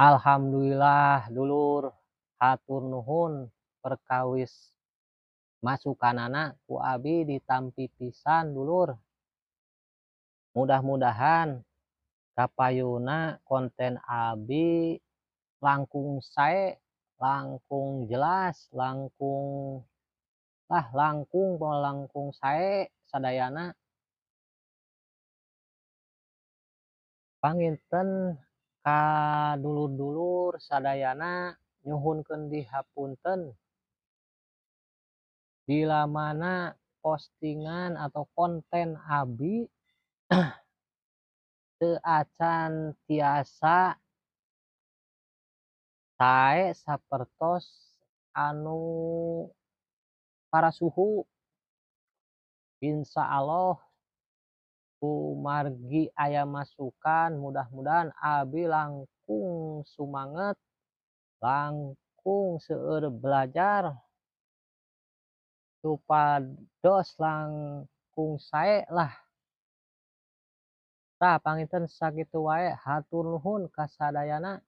Alhamdulillah dulur, hatur nuhun perkawis masukanana ku abi ditampi pisan, dulur. Mudah-mudahan kapayuna konten abi langkung sae, langkung jelas, langkung lah, langkung langkung sae sadayana. Panginten ka dulur-dulur sadayana, nyuhunkeun dihapunten bila mana postingan atau konten abi teu acan tiasa sae sapertos anu para suhu. Insya Allah, kumargi aya masukan, mudah-mudahan abi langkung sumanget, langkung seueur belajar supados langkung sae lah. Tah, panginten sakitu wae, hatur nuhun kasadayana.